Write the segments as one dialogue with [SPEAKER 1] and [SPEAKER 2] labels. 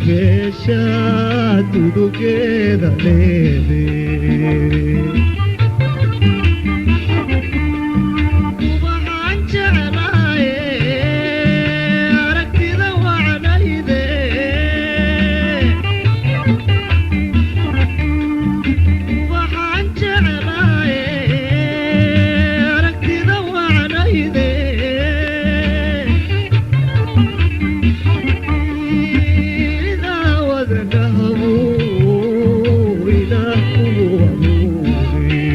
[SPEAKER 1] Beesha dudugeeda leede. Ubaxaan jeclaaye, aragtida wacnayde. Ubaxaan jeclaaye, aragtida wacnayde. Idaa wadnahabu ilaah kugu abuure.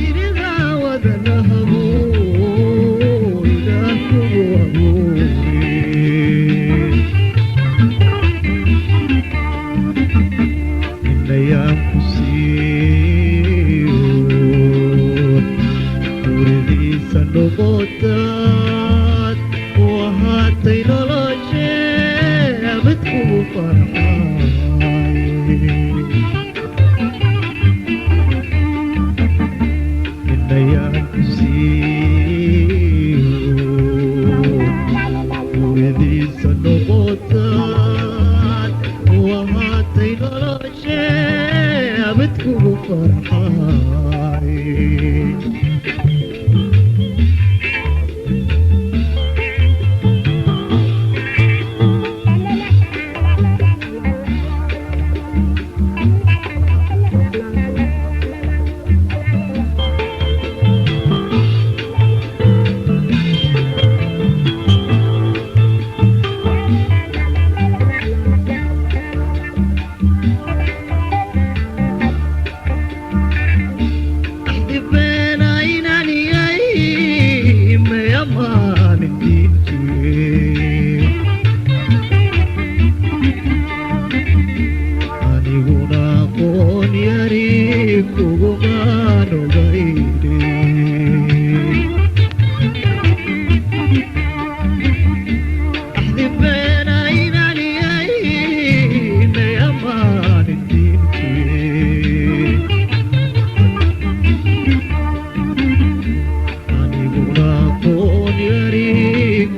[SPEAKER 1] Iridaa wadnahabu ilaah kugu abuure. Inayaan ku siiyo guridiisa noqotaad u ahaatay noloshee mid kugu farxay. Inayaan ku siiyo guridiisa noqotaad u ahaatay noloshee mid kugu farxay. Aniguna aqoon yari kugumaan ogayne. Axdi beena inaan yahay may amaanin diintuye. Aniguna aqoon yari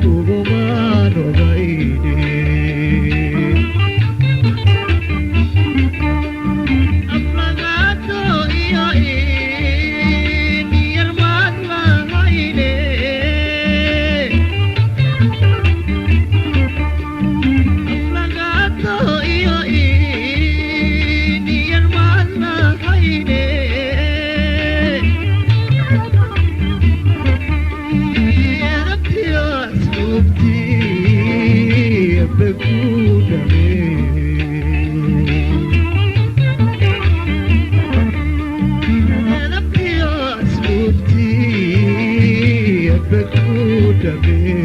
[SPEAKER 1] kugumaan ogayne. Aflagaado iyo in yarmaad lahayne. Aflagaado iyo in yarmaad lahayne. Aragtiyo asluubtii Ebbe ku dhamee. Aragtiyo asluubtii Ebbe ku dhamee.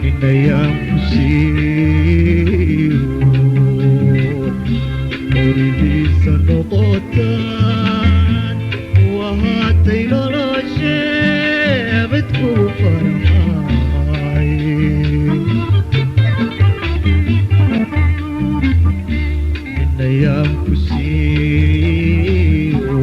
[SPEAKER 1] Inayaan ku siiyo muridiisa noqotaan u ahaatay noloshee mid kugu farxay. Inayaan ku siiyo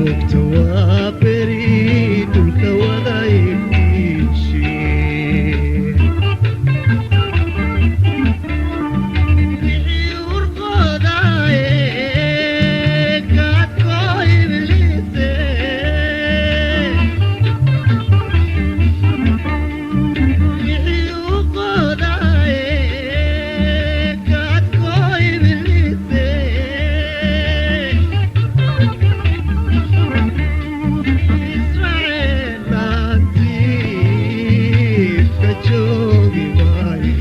[SPEAKER 1] Joogta waa beri dhulka wada iftiishe. Wixii urqoodaaye kaadkoo ibliise. Wixii urqoodaaye kaadkoo ibliise. Israel naantiifka joogi maaye.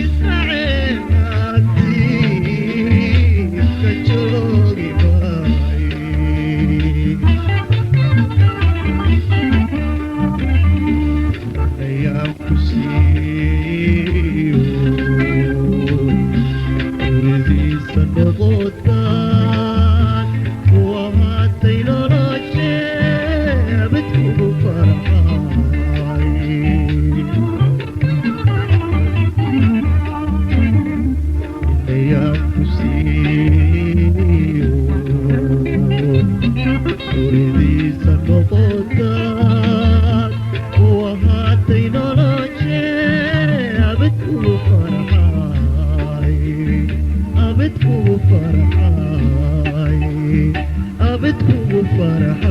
[SPEAKER 1] Israel naantiifka joogi maaye. Ayaan ku siiyo guridiisa noqotaan ku ahaatay noloshe mid kugu farxay. Ayaan ku siiyo guridiisa noqotaan ku ahaatay noloshe mid kugu farxay, abid kugu farxay, abid kugu farxay.